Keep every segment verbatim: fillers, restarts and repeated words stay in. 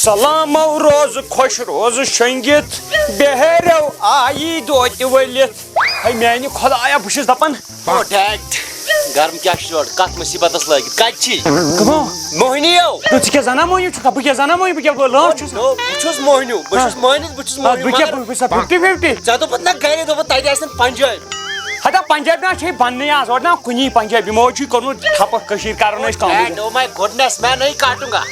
سلامو روز خۄش روز شۄنٛگِتھ، بہرو آیی دوتہِ ؤلِتھ۔ ہے میانہِ خۄدایا، بہٕ چھُس دپان۔ او ڈیڈ، گرم کیٛاہ چھُ یورٕ؟ کتھ مُصیبتس لٲگِتھ؟ کتہِ چھی؟ کٕمو؟ موہنی یو۔ نہ، ژٕ کیٛاہ زنان موہنیو چھُکھا؟ بہٕ کیٛاہ زنان موہنیو؟ بہٕ کیٛاہ لٲنٛٹھ چھُس؟ نو، بہٕ چھُس موہنیو، بہٕ چھُس مٲنِتھ، بہٕ چھُس آ، موہنیو، بہٕ کیٛاہ، مگر بہٕ، بہٕ چھُسا فِفٹی فِفٹی؟ ژےٚ دوٚپُتھ نہ گرے، دوٚپُتھ تتہِ آسن پنجٲبۍ۔ ہتا پنجابی نا چھے بننے آز، اور نا کُنی پنجابی، یِمو چھُے کوٚرمُت خپہٕ کٔشیٖر کرُن أسۍ کمٕے۔ ڈیڈ، او ماے گُڈنس، میں نہیں کاٹوں گا۔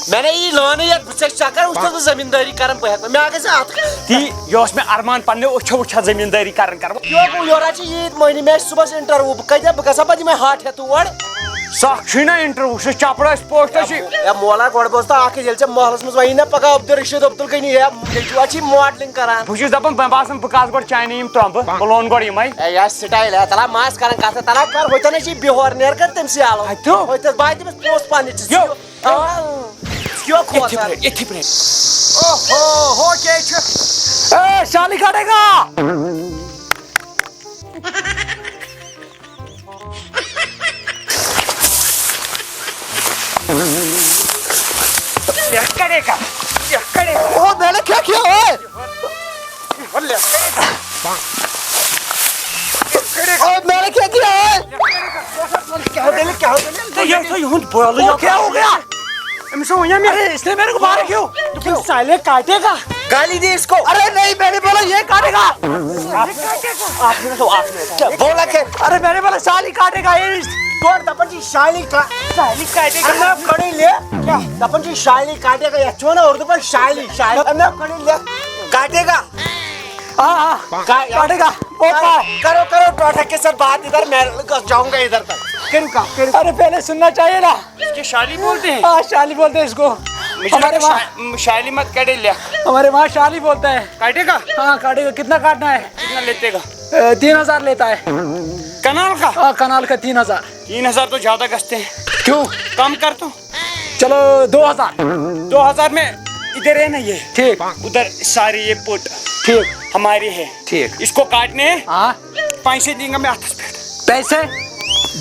میں نے یہِ لٲنٕے یتھ، بہٕ چھُس چکر، وٕچھ تہٕ بہٕ زٔمیٖندٲری کران، بہٕ ہٮ۪کہٕ نہٕ، مےٚ گژھِ اتھ۔ تی، یہِ اوس مےٚ ارمان پننہِ أچھو وٕچھان زٔمیٖندٲری کران کران۔ یور گوٚو، یورٕ حظ چھِ عیٖد مۄہنی، مےٚ آسہِ صُبحس انٹرویو، بہٕ کتہِ، بہٕ گژھا پتہٕ یِمے ہٹھ ہٮ۪تھ تور۔ سکھ چھُے نا انٹرویو، سُہ چپڑ آسہِ پوسٹ آسہِ۔ یا مولا گۄڈٕ بوز تہٕ اکھ، ییٚلہِ ژےٚ محلس منٛز وَنی نا پگاہ عبدالرشید عبدالغنی، ہے، ییٚتہِ چھُ، اتھ چھِ ماڈلنگ کران۔ بہٕ چھُس دپان، بہٕ باسان، بہٕ کس گۄڈٕ چاینہٕ یِم ترٛمبہٕ، بہٕ لونہٕ گۄڈٕ یِمے۔ اے، یہِ آسہِ سٹایل، ہے، تلا ماس کران کتھ، تلا کر، ہوٚتٮ۪ن ہے چھِ بِہور، نیر کر تٔمۍ سٕے آلو۔ اتھیو؟ ہوٚتٮ۪س بہٕ دِمس پونٛسہٕ پننہِ چہِ۔ یو۔ آ، یو یِتھٕے کھوژان۔ پٲٹھۍ، یِتھٕے پٲٹھۍ۔ اوہو، ہو کیٛاہ چھُ؟ اے، شالی کاٹے گا۔ یہ کرے گا، یہ کرے گا۔ او، میں نے کیا کیا ہے؟ یہ کرے گا۔ یہ کرے گا۔ او، میں نے کیا کیا ہے؟ کیا دل، کیا دل؟ یہ تو یہود بولے۔ او، کیا ہو گیا؟ أمِس چھُ وَنان مےٚ۔ ارے، اس نے میرے کو مارا کیوں؟ تو کوئی سالے کاٹے گا؟ گالی دی اس کو۔ ارے نہیں، میں نے بولا یہ کاٹے گا۔ آپ نے تو، آپ نے کیا بولا کہ؟ ارے میں نے بولا سالی کاٹے گا، یہ اس دور دپن جی شالی کا-، سالی کاٹے گا۔ ارے میں کڑی لے۔ کیا؟ دپن جی شالی کاٹے گا، یا چون اردو پر شالی، شالی۔ ارے میں کڑی لے۔ کاٹے گا۔ ہاں، ہاں۔ کا-، کاٹے گا۔ اوپا۔ کرو، کرو، ٹوٹا کے ساتھ بات ادھر، میں جاؤں گا ادھر تک۔ کرو کا، کرو۔ ارے پہلے سننا چاہیے نا۔ اس کے شالی بولتے ہیں؟ ہاں، شالی بولتے ہیں اس کو۔ مجھے ہمارے لگتا وہاں شا-، شالی مت کاٹے لیا۔ ہمارے وہاں شالی بولتا ہے۔ کاٹے گا؟ ہاں، کاٹے گا۔ کتنا کاٹنا ہے؟ کتنا لیتے گا؟ اے، تین ہزار لیتا ہے۔ کنال کا؟ ہاں، کنال کا تین ہزار۔ تین ہزار تو زیادہ گستے ہیں۔ کیوں؟ کم کر تو۔ چلو، دو ہزار۔ دو ہزار میں ادھر ہے نا یہ۔ ٹھیک۔ ادھر سارے یہ پٹ ٹھیک۔ ہمارے ہیں۔ ٹھیک۔ اس کو کاٹنے ہیں۔ ہاں۔ پیسے دیں گا میں ہاتھ پہ۔ پیسے؟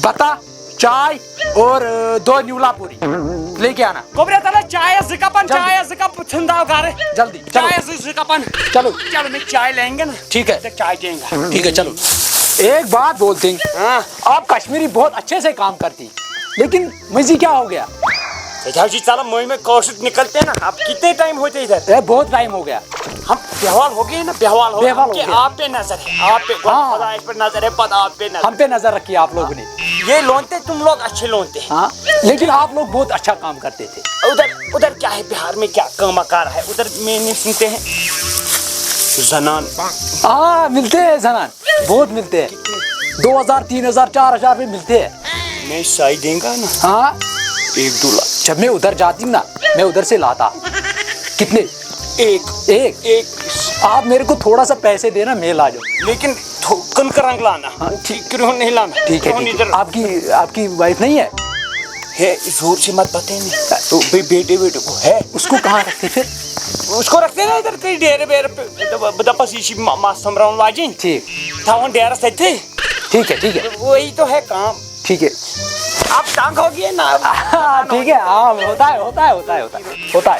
بتا۔ چائے اور، آ، دو نیولا پوری لیکے آنا۔ گوٚبریا، تَلہٕ چایَس زٕ کَپَن، جلدی۔ چایَس زٕ کَپ ژھٕن داو گَرٕ۔ جلدی، چلو۔ چایَس زٕ، زٕ کَپَن۔ چلو۔ چلو، میں چائے لائیں گے نا۔ ٹھیک ہے۔ تو چائے دیں گا۔ ٹھیک ہے، چلو۔ ایک بات بولتے ہیں، ہاں۔ آپ کشمیری بہت اچھے سے کام کرتی، لیکن مجھے کیا ہو گیا؟ سجاو جی، چلو، مٔنٛزۍ مٔنٛزۍ کٲشُر نکلتے ہیں نا۔ آپ کتنے ٹائم ہوتے ادھر؟ اے، بہت ٹائم ہو گیا۔ ہم بیوال ہو گئے نا، بیوال ہو گئے۔ بیوال ہو کہ گیا۔ آپ پہ نظر ہے، آپ پہ، ہاں۔ خدا اس پر نظر ہے، پتہ آپ پہ نظر۔ ہم پہ نظر رکھی آپ لوگوں نے۔ یہ لونتے، تم لوگ اچھے لونتے ہیں۔ ہاں، لیکن آپ لوگ بہت اچھا کام کرتے تھے۔ ادھر، ادھر کیا ہے، بہار میں کیا کام کار ہے؟ ادھر میں نہیں سنتے ہیں زنان۔ ہاں، ملتے ہیں زنان، بہت ملتے ہیں۔ دو ہزار، تین ہزار، چار ہزار بھی ملتے ہیں۔ میں سائی دیں گا نا۔ ہاں۔ ایک دو لاکھ۔ جب میں ادھر جاتی نا، میں ادھر سے لاتا۔ کتنے؟ ایک۔ ایک؟ ایک۔ آپ میرے کو تھوڑا سا پیسے دینا، میں لا جاؤں۔ لیکن تھو-، کن کرنگ لانا۔ ہاں، ٹھیک۔ کرہُن نہیں لانا۔ ٹھیک ہے، کرہُن ٹھیک ہے۔ ادھر۔ آپ کی، آپ کی وائف نہیں ہے؟ ہے، زور سے مت بتائیں۔ تو بے-، بیٹے، بیٹے کو ہے۔ اس کو کہاں رکھتے پھر؟ اس کو رکھتے نا ادھر کہیں ڈیرے بیرے پہ۔ دپ-، دپس یہ چھ ما-، ماس سمبراؤن واجن۔ ٹھیک۔ تھاون ڈیرس تتھے۔ ٹھیک ہے، ٹھیک ہے۔ وہی تو ہے کام۔ ٹھیک ہے۔ آپ تنگ ہو گئے نا۔ ہاں، ٹھیک ہے، ہاں، ہوتا ہے، ہوتا ہے، ہوتا ہے، ہوتا ہے، ہوتا ہے۔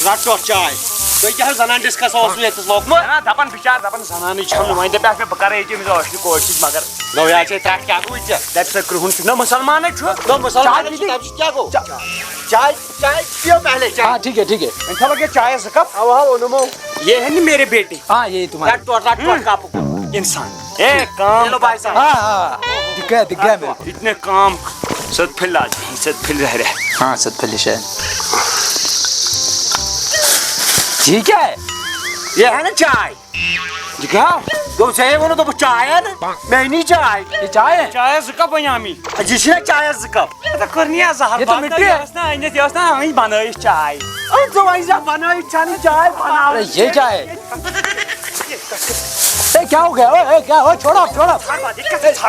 رٹو چائے۔ تُہۍ کیٛاہ حظ زنان ڈسکس اوسوٕ ییٚتٮ۪س لوگمُت؟ نہ، دپان بِچار، دپان زنانٕے چھم نہٕ، وۄنۍ دپہِ اَتھ مےٚ بہٕ کرٕ ییٚتہِ أمِس عٲشقہِ کورِ سۭتۍ، مگر گوٚو یہِ ہا چھِ ترٛٹھ کیٛاہ گوٚو ژےٚ؟ دپہِ سۄ کرٛہُن چھُ نہ مُسلمانٕے چھُ۔ نہ، مُسلمان چاے چھُ، پیٖتی؟ تَمہِ سۭتۍ کیٛاہ گوٚو؟ چا-، چاے، چاے چیو پہلے، چاے۔ ہاں، ٹھیک ہے، ٹھیک ہے۔ وۄنۍ تھاو بہٕ یہِ چایس زٕ کپ۔ اَوا، اَوا، اوٚنُم۔ یہ ہے نا میرے بیٹے۔ ہاں، یہی تمہارے۔ رٹ ٹوٹ، رٹ ٹوٹ کپ۔ انسان۔ اے، کام چلو بھائی صاحب۔ ہاں، ہاں، دکھ گیا، دکھ گیا میرے۔ اتنے کام ست پھل آج، ست پھل رہ رہے۔ ہاں، ست پھل شاید۔ یہ کیا ہے؟ یہ ہے نا چائے۔ یہ کیا؟ تو چائے بولو تو چائے ہے نا؟ میں نہیں چائے۔ یہ چائے ہے؟ چائے زٕ کپ بنیامی۔ یہ سی نا چائے زٕ کپ۔ اتا کرنی ہے زہر یہ تو بات مٹی ہے۔ یہ اس نا، یہ اس نا، ہمیں بنائی چائے۔ اور تو ویسا بنائی چانی چائے بنا۔ ارے، یہ کیا ہے؟ ए, क्या हो गया? ओए, ओए, क्या? ओए, छोड़ो, छोड़ो।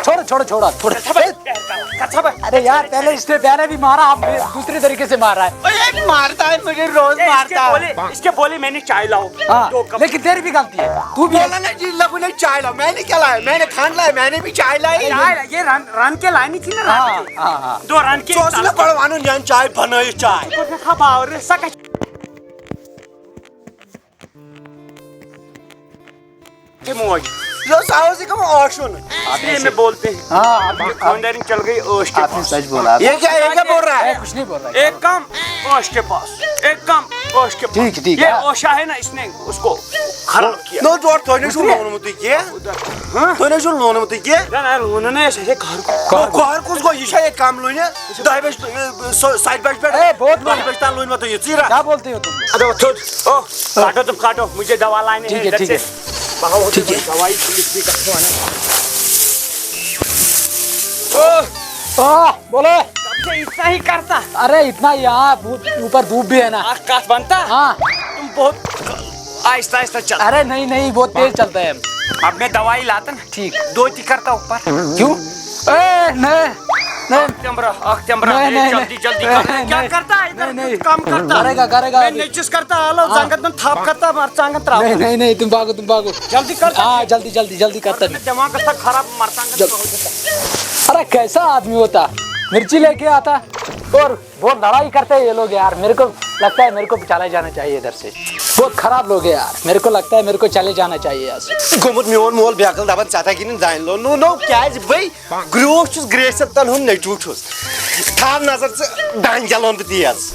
छोड़ो, छोड़ो, छोड़ो। ए, अरे यार, पहले इसने, पहले भी मारा, आप भी दूसरे तरीके से मार रहा है। ये मारता है, मुझे रोज इसके मारता है। बोले, इसके बोले, "मैंने चाय लाओ।" हाँ, दो कप। लेकिन तेरी भी गलती है, तू भी बोला ना जी, लगू ने चाय लाओ, मैंने क्या लाया? मैंने खान लाया, मैंने भी चाय लाई। चाय ला-, ये रन, रन के लानी थी ना, रन हाँ, के। हाँ, हाँ। दो रन के चौसला पड़वानो जान चाय बनाई चाय। तो देखा बावर, सका के मोज। लो साहब जी, कम ऑप्शन। इसलिए मैं बोलते हैं। हाँ, आप, आप, खानदारी चल गई ओश के आपने पास। सच बोला। ये क्या, ये क्या बोल रहा है? ए, कुछ नहीं बोल रहा है। एक काम ओश के पास, एक काम ओश के पास। ठीक, ठीक ये है। ओशा है ना, इसने उसको खराब किया। No, जोर, तूने जो लोन मत किया। हाँ? तूने जो लोन मत किया। ना, ना, लोन नहीं, ऐसे, ऐसे घर को। घर को, घर को उसको, ये शायद काम लोन है। दाई बस, ए, सो-, साइड बस पे। ए, बहुत दस बजता लोन मत ये चीरा। क्या बोलते हो तुम? अरे, वो छोड़। ओ, काटो तुम, काटो। मुझे दवा लाने ठीक हैं है, इधर ठीक से। है। बाबा, वो ठीक है। दवाई पुलिस भी करने वाला है। ओ, आ, बोले। सबसे इतना ही करता। अरे, इतना यहाँ ऊपर धूप भी है ना। आकाश बनता। हाँ। तुम बहुत आहिस्ता आहिस्ता चल। अरे, नहीं, नहीं, बहुत तेज चलता है। अब मैं दवाई लाता ना। ठीक। दो ती करता ऊपर। क्यों? ए, नहीं, नहीं। अख तेम्बरा, अख तेम्बरा, नहीं, ए, नहीं, जल्दी, नहीं। जल्दी कर। नहीं, क्या नहीं। करता है इधर? नहीं, नहीं। काम करता। करेगा, करेगा मैं अभी। नचिस करता, आलो, हाँ। जंगत में थाप करता, मार चांगत राव। नहीं, नहीं, नहीं, तुम भागो, तुम भागो। जल्दी कर। हाँ, जल्दी, जल्दी, जल्दी करता। दिमाग का खराब, मार चांगत जल-, राव। अरे, कैसा आदमी होता, मिर्ची लेके आता और बहुत लड़ाई करते हैं ये लोग यार। मेरे को लगता है मेरे को चला जाना चाहिए इधर से। बहुत खराब लोग हैं यार, मेरे को लगता है मेरे को चले जाना चाहिए यहाँ से। گوٚمُت میون مول بیکل دپان، ژےٚ تھا گِنٛدُن دانہِ لونُن۔ نو، نو، کیٛازِ بھائی؟ گرٛوٗٹھ چھُس گرٛیسن تن ہُنٛد نیٚچوٗ چھُس۔ تھاو نظر ژٕ دانہِ کیٛاہ لونہٕ بہٕ تیز۔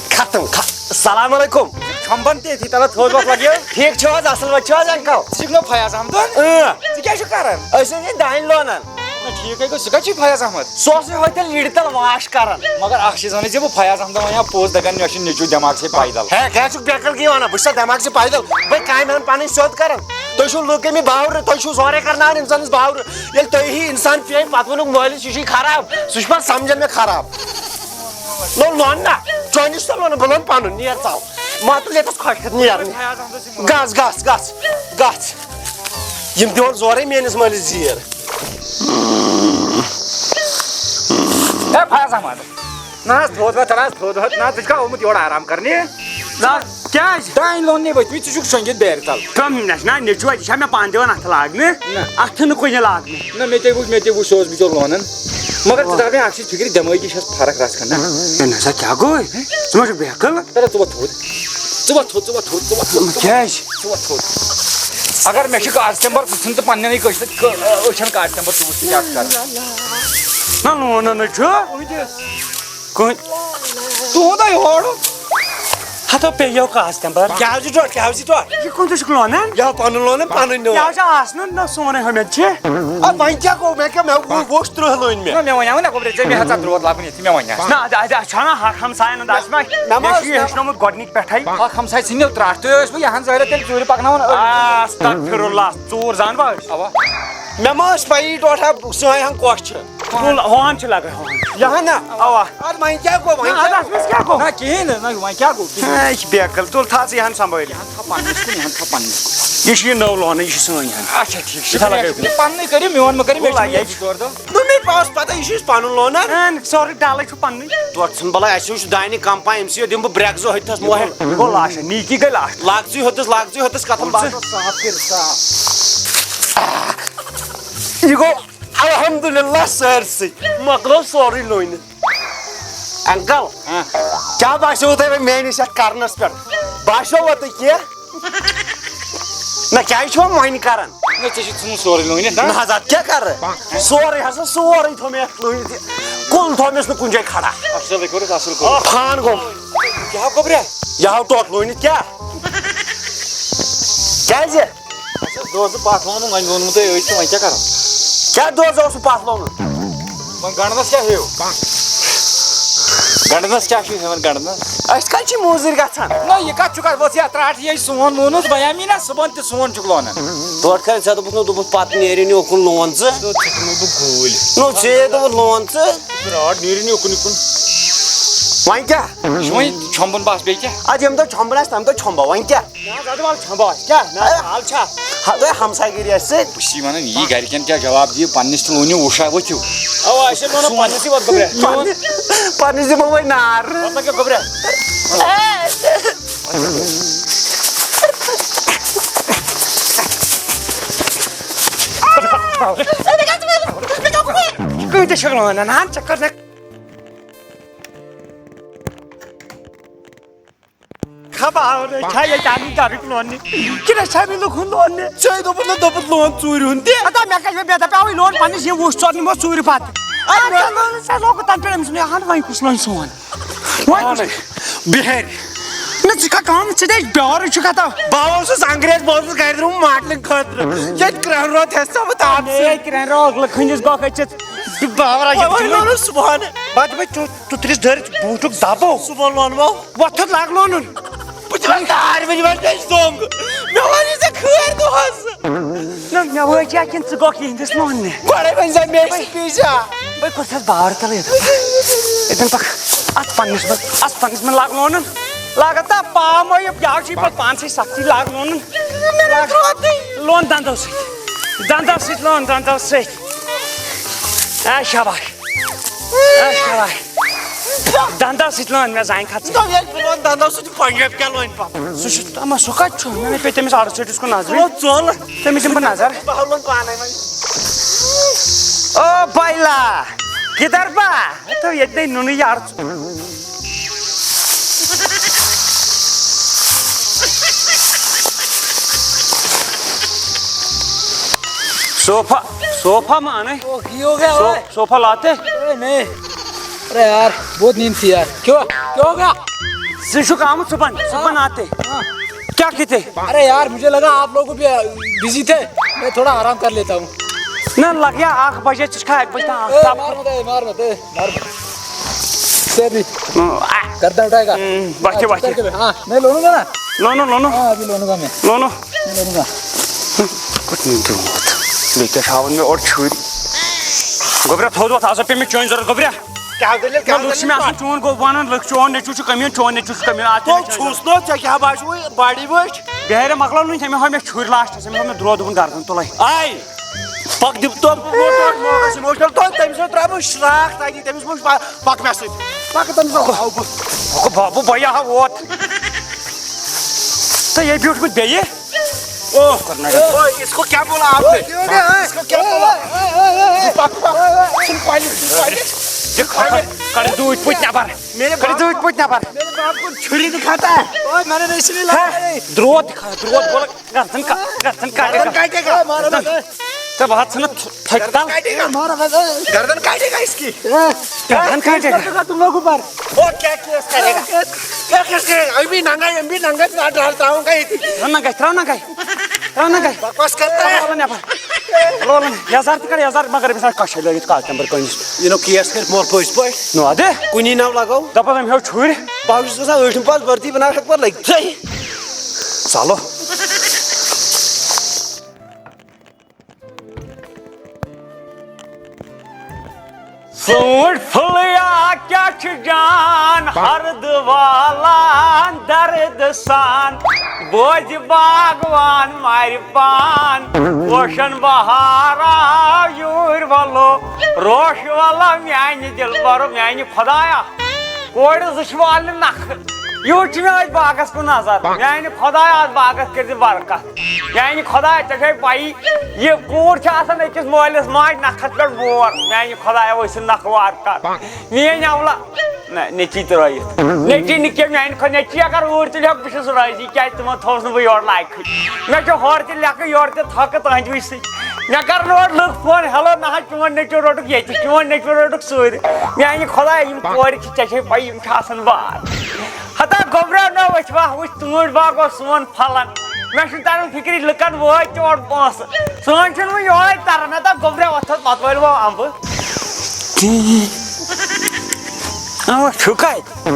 ختم، خ-، السلام علیکم۔ چھۄمبن تہِ أتھی تلہٕ تھوٚد وۄتھ لگیو۔ ٹھیٖک چھِو حظ؟ اصل پٲٹھۍ چھِو حظ انکل؟ ژٕ چھُکھ نہٕ فیاض احمدُن؟ اۭں۔ ژٕ کیٛاہ چھُکھ کران؟ أسۍ حظ چھِ دانہِ لونان۔ نہ، ٹھیٖک ہے گوٚو، سُہ کَتہِ چھُے فیاض احمد؟ سُہ اوسُے ہوٚتٮ۪ن لِڑِ تَل واش کران۔ مگر اکھ چیٖز وَنَے ژےٚ بہٕ، فیاض احمدَن وَنیٛاو پوٚز، دَپان مےٚ چھُ نیٚچوٗ دٮ۪ماغسٕے پیدل۔ ہے، کیٛاہ چھُکھ بیکل گی وَنان؟ بہٕ چھُسا دٮ۪ماغسٕے پیدل؟ بہٕ کامہِ ہَن پَنٕنۍ سیوٚد کران۔ تُہۍ چھِو لُکھ أمۍ باورٕ، تُہۍ چھِو زورَے کرناوان اِنسانَس باورٕ۔ ییٚلہِ تُہۍ ہی اِنسان پیٚیہِ پَتہٕ ووٚنُکھ مٲلِس، یہِ چھُے خراب، سُہ چھُ پَتہٕ سَمجھان مےٚ خراب۔ نو لون نا، چٲنِس تہِ لونہٕ بہٕ لونہٕ پَنُن، نیر ژاو۔ مَتہٕ ییٚتَس خۄش کھٔت نیرنہِ۔ گژھ، گژھ، گژھ، گژھ۔ یِم دِوان زورَے میٛٲنِس مٲلِس زیٖر۔ ہے فیاض احمد، نہ حظ، تھوٚد وۄتھ، نہ حظ، تھوٚد وۄتھ، نہ، ژٕ چھُکھا آمُت یورٕ آرام کرنہِ؟ نہ، کیٛازِ؟ دانہِ لوننہِ ؤتھۍ مٕتۍ، ژٕ چھُکھ شۄنٛگِتھ بیرِ تل۔ کم نہ چھُ، نہ، نیٚچوٗ، یہِ چھا مےٚ پانہٕ دِوان اَتھٕ لاگنہِ؟ نہ۔ اَتھٕ نہٕ کُنہِ لاگنہِ۔ نہ، مےٚ تے وُچھ، مےٚ تے وُچھ، سُہ اوس بِچور لونان۔ مگر ژٕ دَپ مےٚ اَکھ چیٖز فِکرِ، دٮ۪مٲغی چھَس فرق رَژھ کھنٛڈ، نہ؟ ہے، نہ سا، کیٛاہ گوٚو؟ ژٕ ما چھُکھ بیکٕل؟ تَلہٕ ژٕ وۄتھ تھوٚد۔ ژٕ وۄتھ تھوٚد، ژٕ وۄتھ تھوٚد، ژٕ وۄتھ تھوٚد۔ کیٛازِ؟ ژٕ وۄتھ تھوٚد۔ اگر مےٚ چھُ کاسٹمر، ژٕ ژھٕن تہٕ پنٛنٮ۪نٕے کٲشرٮ۪ن کٲ-، أچھَن کاسٹمر، ژٕ وٕچھ ژٕ کیٛاہ چھُکھ کران۔ نہ، لون نہ چھُ۔ کٕہٕنۍ۔ تُہُنٛدے ہورُن۔ ہتو پیٚیو کاسٹمر۔ کیٛاہ حظ چھُ ٹوٹھ؟ کیٛاہ حظ چھُ ٹوٹھ؟ یہِ کُنتُے چھُکھ لونان؟ یہِ ہا پنُن لونان، پنٕنۍ نہٕ۔ یہِ حظ چھُ آسنُن، نہ سونُے ہُمٮ۪ن چھِ۔ اَدٕ وۄنۍ کیٛاہ گوٚو؟ مےٚ کیٛاہ، مےٚ وُہ-، وُہ تٕرٛہ لٲنۍ مےٚ۔ نہ، مےٚ وَنیٛاو نہ گوٚبرِ، ژےٚ مےٚ ہسا درٛوت لَبُن ییٚتہِ، مےٚ وَنیٛاو۔ نہ، اَدٕ، اَدٕ، اَسہِ چھُ اَنان حق ہمساین ہُنٛد، اَسہِ ما، مےٚ ما مےٚ ٲس چھُ یہِ نہ۔ ہیٚچھنومُت گۄڈٕنِکۍ پٮ۪ٹھَے۔ حق ہمساے ژھٕنِو ترٛٹھ، تُہۍ ٲسوٕ یہِ ہن زٲرِتھ تیٚلہِ ژوٗرِ پَکناوان أڑۍ۔ آ، استغفر اللہ، ژوٗر زانوا أسۍ؟ اَوا۔ مےٚ ما ٲس پَیی ٹوٹھا سٲنۍ ہن کۄس چھِ۔ ہُہ ہن چھِ لگان، ہُہ ہن۔ یہِ ہن نا؟ اَوا۔ اَدٕ وۄنۍ کیٛاہ گوٚو، وۄنۍ نہ، کیٛاہ اَدٕ اَتھ منٛز کیٛاہ گوٚو؟ نہ، کِہیٖنۍ نہٕ، نہ، وۄنۍ کیٛاہ گوٚو؟ ہے، یہِ چھِ بیکل، تُل تھاو ژٕ یہِ ہن سنبھٲلِتھ۔ یہِ ہن تھاو پنٛنِس کُن، یہِ ہن تھاو پنٛنِس کُن۔ یہِ چھُ یہِ نٔو لونٕے، یہِ چھِ سٲنۍ ہن۔ اچھا، ٹھیٖک چھُ۔ یہِ تھاو لگٲوِتھ۔ پنٛنٕے کٔرِو، میون مہٕ کٔرِو، مےٚ چھُ وَلہٕ، یہِ یہِ چھُ ژور دۄہ۔ دوٚپمَے پاس پَتہ، یہِ چھُ اَسہِ پَنُن لونان۔ اہن، سورُے ڈَلٕے چھُ پَننُے۔ دۄد ژھٕن بَلاے، اَسہِ چھُ دانہِ کَم پَہَم، أمۍ سٕے یوت دِمہٕ بہٕ برٛٮ۪کھ زٕ ہُتہِ تھَس موہَے۔ یہِ گوٚو لاسٹ، نیٖکی گٔے لاسٹ۔ لاگ ژٕے ہُتِس، لاگ ژٕے ہُتِس، کَتھَن باسان۔ صاف کٔرِتھ صاف۔ یہِ گوٚو الحمدللہ سٲرسٕے، مۄکلو سورُے لوٗنِتھ۔ انکل، ہاں۔ کیٛاہ باسیووُ تۄہہِ وۄنۍ میٛٲنِس یَتھ کَرنَس پٮ۪ٹھ؟ باسیووا تۄہہِ کینٛہہ؟ نہ، کیٛازِ چھِو وۄنۍ کران؟ نہ، ژےٚ چھُے ژھٕنُن سورُے لوٗنِتھ، نہ؟ نہ حظ، اَدٕ کیٛاہ کرٕ؟ سورُے ہسا، سورُے تھوٚو مےٚ یَتھ لوٗنِتھ۔ کُل تھوٚو مےٚ نہٕ کُنہِ جایہِ کھڑا۔ اَصٕل کوٚرُتھ، اَصٕل کوٚرُتھ۔ فان گوٚو۔ یہِ ہاو گوٚبریا؟ یہِ ہاو ٹوٚٹھ لوٗنِتھ کیٛاہ؟ کیٛازِ؟ اَسہِ اوس دۄہ زٕ پَتھ لونُن، وۄنۍ لونمُت تۄہہِ أزۍ تہٕ وۄنۍ کیٛاہ کرو؟ کیٛاہ دۄہ زٕ اوسُکھ پَتھ لونُن؟ وۄنۍ گنڈنس کیٛاہ ہیٚیِو؟ گنڈنس کیٛاہ چھِو ہٮ۪وان گنڈنس؟ أسۍ کَتہِ چھِ موٚزوٗرۍ گژھان؟ نہ، یہِ کَتھ چھُکھ اَتھ ؤژھ یَتھ ترٛٹھ؟ یہِ ہے سون مونُس، بہٕ ہٮ۪مہٕ یی نہ صُبحن تہِ، سون چھُکھ لونان۔ تورٕ کَرِ ژےٚ دوٚپُتھ نہٕ، دوٚپُتھ پَتہٕ نیرِ نہٕ اُکُن لون ژٕ۔ ژٕ ژھٕنُکھ نہٕ بہٕ گوٗلۍ۔ نو، ژےٚ دوٚپُتھ لون ژٕ۔ برٛاڈ نیرِ نہٕ اُکُن یُکُن۔ وۄنۍ کیٛاہ؟ یہِ چھُ وۄنۍ چھۄمبُن بس، بیٚیہِ کیٛاہ؟ اَدٕ ییٚمہِ دۄہ چھۄمبُن آسہِ، تَمہِ دۄہ چھۄمبو۔ وۄنۍ کیٛاہ؟ نہ حظ، اَدٕ وَلہٕ چھۄمبو أسۍ۔ کیٛاہ؟ نہ، اے، حال چھا؟ ہَتہٕ ہمسایہِ گٔری اَسہِ سۭتۍ۔ بہٕ چھُس وَنان، یی گَرِکٮ۪ن کیٛاہ جواب دِیہِ؟ پنٛنِس تہِ لوٗنِو وُشا ؤتھِو۔ اَوا، أسۍ چھِ لونان پنٛنِسٕے وۄتھ گوٚبریا۔ پنٛنہِ-، پنٛنِس دِمو وۄنۍ نار۔ پَتہٕ لَگیو گوٚبریا۔ کۭتیٛاہ چھِکھ لونان؟ نہ، ژٕ کر نہ۔ خبر چھا ییٚتہِ آمٕتۍ گرٕکۍ لوننہِ کِنہٕ أسۍ چھا آمٕتۍ لُکھ ہُنٛد لوننہِ؟ ژےٚ دوٚپُتھ نہ، دوٚپُتھ لون ژوٗرِ ہُنٛد تہِ۔ ہتا مےٚ کَتہِ، مےٚ دَپیٛاو یہِ لون پنٛنِس، یہِ وُچھ ژور نِمو ژوٗرِ پَتہٕ۔ اَدٕ مےٚ لون، ژےٚ لوگُتھ تَتھ پٮ۪ٹھ أمۍ سُنٛد یہِ ہَن، وۄنۍ کُس لون سون؟ وۄنۍ کُس؟ پانَے۔ بِہٲرۍ۔ نہ، ژٕ چھُکھا کٲم، ژٕ دِ اَسہِ بیٛارٕے چھُکھا تہٕ۔ بہٕ اوسُس انگریز، بہٕ اوسُس گرِ درٛامُت ماڈلنگ خٲطرٕ۔ ییٚتہِ کرٛہُن روتھ ہٮ۪س ژٕ بہٕ تاپہٕ اے، سۭتۍ۔ کرٛہُن روتھ لٔکھٕنِس گۄکھ أژِتھ۔ بہٕ باوَر وۄنۍ، وۄنۍ لونُس صُبحن۔ بہٕ دَپَے، ژٕ تُترِس دٲرِتھ بوٗٹُک دَبو۔ صُبحن لونہٕ بہٕ۔ وۄتھُتھ لاگ لونُن۔ بہٕ تہِ وَنہٕ دارِ وٕنہِ وَنہٕ مےٚ چھِ زوٚنٛگ۔ مےٚ وَن یہِ ژےٚ خٲر دۄہَس۔ نہ، مےٚ وٲج یا کِنہٕ ژٕ گوٚکھ یِہِنٛدِس لوننہِ؟ گۄڈَے ؤنۍ زِ مےٚ چھِ پیٖزا۔ بہٕ کوٚر چھَس باورٕ تَلہٕ ییٚتٮ۪ن۔ ییٚتٮ۪ن پَکھ۔ اَتھ پَنٛنِس منٛز، اَتھ پَنٛنِس منٛز لاگ لونُن۔ لاگَتھ تا پامو یہِ، یہِ چھِ پَتہٕ پانسٕے سَختی لاگ لونُن۔ لون دَنٛدو سۭتۍ۔ دَنٛدو سۭتۍ لون، دَنٛدو سۭتۍ۔ آ، شاباش۔ آ، شاباش۔ دَنٛدو سۭتۍ لون مےٚ زَنٛگہِ کھَژ۔ دَنٛدو ییٚلہِ بہٕ لون دَنٛدو سۭتۍ، پنٛجٲبۍ کیٛاہ لونہِ پَتہٕ؟ سُہ چھُ، اَما سُہ کَتہِ چھُ؟ مےٚ نے پیٚیہِ تٔمِس اَڑٕ ژٔٹِس کُن نظرِ۔ ژٕ لون ژوٚل۔ تٔمِس دِمہٕ بہٕ نظر۔ بہٕ ہاوٕ لون پانَے وۄنۍ۔ او بایلا، کِدھر با؟ تو ییٚتہِ نے نُنٕے یارٕ ژٕ۔ صوفہ، صوفہ ما آنا ہے؟ او، یہ ہو گیا سو-، بھائی۔ صوفہ لاتے؟ ارے نہیں۔ ارے یار، بہت نیند تھی یار۔ کیوں؟ کیا ہو گیا؟ ژٕ چھُکھ آمُت صُبحن، صُبحن آتے۔ ہاں۔ کیا کھیتے؟ ارے یار، مجھے لگا آپ لوگ بھی بزی تھے، میں تھوڑا آرام کر لیتا ہوں۔ نہ، لگیا اکھ بجے، ژٕ چھُکھا اکھ بجے تام اے، آفتاب؟ مار مت، اے، مار مت، اے، مار مت۔ سے بھی۔ ہاں، آ۔ گردن اٹھائے گا۔ ہوں، بچے، ہاں، بچے۔ چل کے بھی۔ ہاں، میں لونوں گا نا؟ لونو، لونو۔ ہاں، ابھی لونوں گا میں۔ لونو۔ میں لونوں گا۔ کُس نیوٗ درٛوتھ؟ بیٚیہِ کیٛاہ چھُ ہاوان مےٚ اورٕ چھُرۍ؟ گوٚبرا، تھوٚد وۄتھ، آز ہا پیٚیہِ مےٚ چٲنۍ ضروٗرت، گوٚبرا۔ کیٛاہ دٔلیٖل، نہ، کیٛاہ لُکھ چھِ دٔلیٖل مےٚ آسان پَتہٕ؟ چون گوٚو وَنان، لُکھ، چون نیٚچوٗ چھُ کٔمیٖن، چون نیٚچوٗ چھُ کٔمیٖن، آ، تیٚلہِ تو چھُ چھُس نہٕ، ژےٚ کیٛاہ باسیٚووُے باڈی وٕچھ؟ بیہرِ مۄکلاو نہٕ، أمۍ ہاو مےٚ چھُرۍ لاسٹَس، أمۍ ہاو مےٚ درٛوتھ، دوٚپُن گردن تُلَے۔ آے، پَک دِم تو، موقعس اِموشنَل تو، تٔمِس سۭتۍ ترٛاو بہٕ شراکھ تَتہِ، تٔمِس وٕچھ پَ-، پَک مےٚ سۭتۍ، پَک تٔمِس سۭتۍ، آو بہٕ۔ ہُہ گوٚو بابوٗ، بہٕ یہِ ہا ووت۔ تہٕ یہِ بیوٗٹھمُت بیٚیہِ۔ اوہ، اوہ، اس کو کیا بولا آپ نے؟ اس کو کیا بولا؟ پک، پک۔ سن پانی، سن پانی۔ یہ کھڑ، کھڑ دودھ پوچھنا پر۔ میرے کھڑ باپ دودھ پوچھنا پر۔ میرے باپ کو چھری دکھاتا ہے۔ اوہ، میں نے نہیں سنی لگا ہے۔ دروت دکھا، دروت بولا، گردن کا، گردن کا۔ گردن کاٹے گا۔ تو بہت سنا تھک تل۔ گردن کاٹے گا اس کی۔ گردن کاٹے گا۔ تم لوگوں پر۔ وہ کیا کیس کرے گا؟ کیا کیس کرے گا؟ ابھی ننگا، ابھی ننگا، ترا ڈالتا ہوں کہیں۔ ترا ننگا، ترا ننگا۔ ترا ننگا۔ بکواس کرتا ہے۔ لولن یپر۔ لولن۔ یزار تہِ کر، یزار مگر أمِس آسہِ کچھے لٲگِتھ کاغذن پر کٲنِس۔ یہِ نو کیس کٔرِتھ مول پٔزۍ پٲٹھۍ۔ نو اَدٕ۔ کُنی ناو لگاو۔ دَپان أمۍ ہیوٚو چھُرۍ۔ بہٕ چھُس گژھان ٲٹھِم پاس بھرتی، بہٕ نہ ہٮ۪کہٕ پتہٕ لٔگِتھٕے۔ سالو۔ ژوٗنٛٹھۍ پھُلیا کیٛاہ چھِ جان، ہرد والان درد سان۔ بوزِ باغوان مارِ پان، پوشن بہار آو یوٗرۍ وَلو، روش وَلو میانہِ دِلبرو، میانہِ خۄدایا۔ کورِ زٕ چھِ والنہِ نکھٕ۔ یوٗت چھُ مےٚ أتھۍ باغس کُن نظر۔ میانہِ خۄدایا، اتھ باغس کٔرۍ زِ برکت۔ میانہِ خۄدایا، ژےٚ چھے پَیی، یہِ کوٗر چھِ آسان أکِس مٲلِس ماجہِ نکھس پٮ۪ٹھ بور۔ میانہِ خۄدایا، ؤسِتھ نکھٕ وار کر۔ میٲنۍ اولاد، نہ، نیٚچی ترٲیِتھ۔ نیٚچی نہٕ کینٛہہ، میانہِ خۄدایا، نیٚچی اگر اوٗرۍ تُلہِ ہا، بہٕ چھُس رٲضی، کیازِ تِمو تھوٚوُس نہٕ بہٕ یورٕ لایقٕے۔ مےٚ چھُ ہورٕ تہِ لیٚکھٕ، یورٕ تہِ تھۄکہٕ تُہنٛدِ وِزِ سۭتۍ۔ مےٚ کرن اورٕ لُکھ فون، ہیلو، نہ حظ، چون نیٚچو روٚٹُکھ ییٚتہِ، چون نیٚچو روٚٹُکھ سۭتۍ۔ میانہِ خۄدایا، یِم کورِ چھِ، ژےٚ چھے پَیی، یِم چھِ آسان بار۔ ہتا گوٚبرا، نہ وٕچھ وا، وٕچھ ژوٗنٛٹھۍ باغ اوس سون پھلان۔ مےٚ چھُنہٕ تران فِکرِ، لُکن وٲتۍ تہِ اورٕ پونٛسہٕ۔ سٲنۍ چھِنہٕ وۄنۍ یورے تران۔ ہتا گوٚبرا، وۄتھ حظ، متوٲلۍ وو اَمبہٕ۔ اَوا، چھُ کَتہِ؟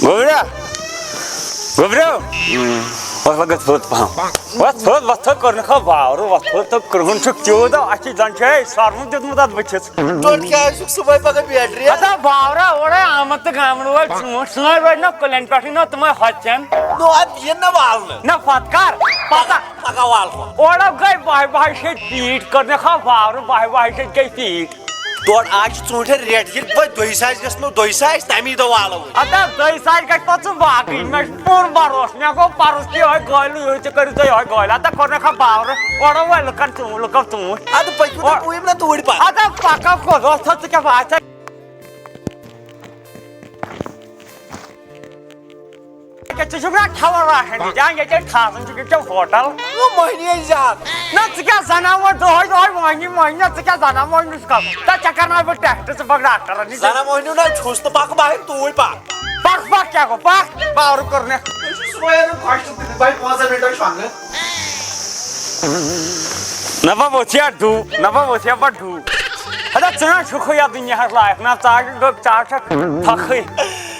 گوٚبرا، گوٚبرا۔ وۄتھ وۄتھ گژھ تھوٚد پہم۔ وۄتھ تھوٚد، وۄتھ تھوٚد، کوٚر نہٕ کھا باورٕ، وۄتھ تھوٚد تہٕ کرٛہُن چھُکھ تیوٗت، اَتھ چھِ زَن چھُ اَسہِ سۄرمُت دیُتمُت اَتھ بٕتھِس۔ ژوٚٹ کیٛاہ آسہِ سُہ صُبحٲے پَگاہ بیٹری؟ ہتا باورا اورے آمد تہٕ گامڑٕ وٲلۍ ژوٗنٛٹھۍ سٲنۍ روزِ نہ کُلٮ۪ن پٮ۪ٹھٕے نہ تِمَے ہۄژٮ۪ن۔ نو اَدٕ یِن نہ والنہٕ۔ نہ پَتہٕ کر؟ پَتہٕ پَگاہ وال ہۄ۔ اورٕ گٔے بَہہِ بَہہِ شیٚتہِ پیٖٹ، کٔر مےٚ کھا باورٕ بَہہِ بَہہِ شیٚتہِ گٔے پیٖٹ۔ تورٕ آز چھِ ژوٗنٛٹھٮ۪ن ریٹ، ییٚلہِ وۄنۍ دۄیہِ ساسہِ گژھِ نو، دۄیہِ ساسہِ، تَمی دۄہ والو أسۍ۔ ہتا دۄیہِ ساسہِ گژھِ پَتہٕ سُہ باقٕے، مےٚ چھُ پوٗرٕ بَروسہٕ، مےٚ گوٚو پَرُس تہِ یِہوٚے گٲلۍ، یِہوٚے تہِ کٔرِو تُہۍ یِہوٚے گٲلۍ۔ ہتا کوٚر مےٚ کھا باورٕ، اورٕ وۄنۍ لُکَن ژوٗنٛٹھۍ، لُکَن ژوٗنٛٹھۍ۔ اَدٕ پٔکِو تُہۍ اور پُیِم نا توٗرۍ پَتھ۔ ہتا پَکَو کوٚت، اوس تھَو ژٕ کیٛاہ باسان؟ کیٛاہ ژٕ چھُکھ نا کھٮ۪وان راشن تہِ جان، ییٚتہِ أسۍ کھاسان چھِ، ییٚتہِ چھےٚ ہوٹل۔ نو مٔہنی ٲسۍ زیادٕ۔ نہ، ژٕ کیٛاہ زنان وۄنۍ دۄہَے دۄہَے مٔہنی، مٔہنی، نہ، ژٕ کیٛاہ زنان مٔہنی چھُکھ؟ تہ ژےٚ کرناوٕ بہٕ ٹیسٹ، ژٕ پَکھ ڈاکٹرَس نِش۔ زنان مٔہنیوٗ نہ چھُس تہٕ پَکھ بہٕ ہَے توٗرۍ پَکھ۔ پَکھ، پَکھ کیٛاہ گوٚو؟ پَکھ، باورٕ کوٚر مےٚ۔ ژٕ چھُکھ صُبحٲے اَنان خۄشہِ تہٕ بَے پانٛژَن مِنٹَن شۄنٛگہٕ۔ نہ بہ وۄتھ یا ڈوٗ، نہ بہ وۄتھ یا بہ ڈوٗ۔ ہتا ژٕ نہ چھُکھ یَتھ دُنیاہَس لایق، نہ ژٕ چھُکھ، ژٕ چھَکھ پھَکھٕے۔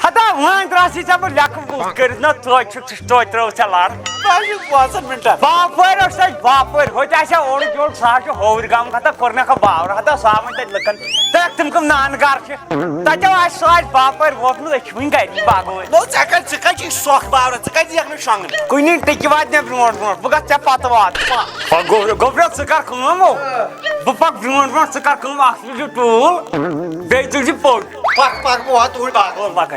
ہتا وۄنۍ درٛاسی ژےٚ بہٕ لیکھٕ بُتھ کٔرِتھ، نہ توتہِ چھُکھ، توتہِ ترٛٲو ژےٚ لَر۔ تۄہہِ چھُو پانٛژَن مِنٹَن۔ باپٲرۍ اوس اَسہِ باپٲرۍ، ہوٚتہِ آسہِ ہا اورٕ یورٕ، سُہ حظ چھُ ہوٚورۍ گامُک، ہتا کوٚر مےٚ کھا باورٕ، ہتا سُہ آو وۄنۍ تَتہِ لُکَن۔ تَتہِ تِم کٕم نان گَرٕ چھِ۔ تَتہِ آسہِ سُہ آسہِ باپٲرۍ ووتمُت، أسۍ چھِ وٕنہِ گَرِ باغہٕ وٲلۍ۔ نو، ژےٚ کَتہِ، ژٕ کَتہِ چھُے سۄکھ باورٕ، ژٕ کَتہِ یِکھ نہٕ شۄنٛگنہِ؟ کُنی ٹِکہِ واتہِ مےٚ برونٛٹھ برونٛٹھ، بہٕ گژھٕ ژےٚ پَتہٕ واتہٕ۔ پَکھ گوٚبرا، گوٚبرا، ژٕ کَر کٲم، او۔ بہٕ پَکہٕ برونٛٹھ برونٛٹھ، ژٕ کَر کٲم، اَکھ تُلزِ ٹوٗل، بیٚیہِ تُلزِ پوٚٹ۔ پَکھ، پَکھ، بہٕ واتہٕ توٗرۍ باغَس۔ او، پَکھ۔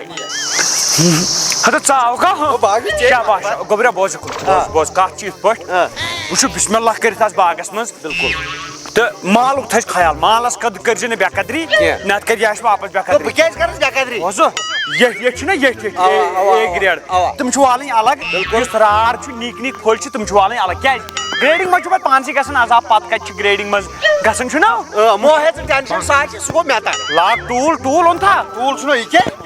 ہَتہٕ ژٕ آوکھا؟ ہاں۔ او، باغ چھُ ژےٚ۔ کیٛاہ باسیٚو؟ گوٚبرا، بوز یہِ کُن، بوز، آ۔ بوز، کَتھ چھِ یِتھ پٲٹھۍ۔ آ۔ وٕچھِو، بِسمِ اللہ کٔرِتھ آس باغَس منٛز۔ بِلکُل۔ تہٕ مالُک تھٲیِزِ خیال، مالَس قد-، کٔرۍزِ نہٕ بے قدری، کینٛہہ۔ نَتہٕ کَرِ یہِ اَسہِ واپَس بے تہٕ قدری۔ بہٕ کیٛازِ کَرَس بے قدری؟ بوزو، ییٚٹھۍ، ییٚٹھۍ چھُنہ، ییٚٹھۍ، ییٚٹھۍ، اَوا، اے، اَوا، اے اَوا، گرٛیڈ۔ اَوا۔ تِم چھِ والٕنۍ الگ۔ بِلکُل۔ یُس رار چھُ، نِکۍ نِکۍ پھٔلۍ چھِ، تِم چھِ والٕنۍ الگ۔ کیٛازِ؟ گرٛیڈِنٛگ منٛز چھُ پَتہٕ پانسٕے گژھان عذاب، پَتہٕ کَتہِ چھُ گرٛیڈِنٛگ منٛز گژھان، چھُنہ؟ اۭں، مو ہے ژٕ ٹٮ۪نشَن، سُہ حظ چھِ، سُہ گوٚو مےٚ تام۔ لاگ ٹوٗل، ٹوٗل اوٚن تھا؟ ٹوٗل چھُنہ یہِ کیٛاہ؟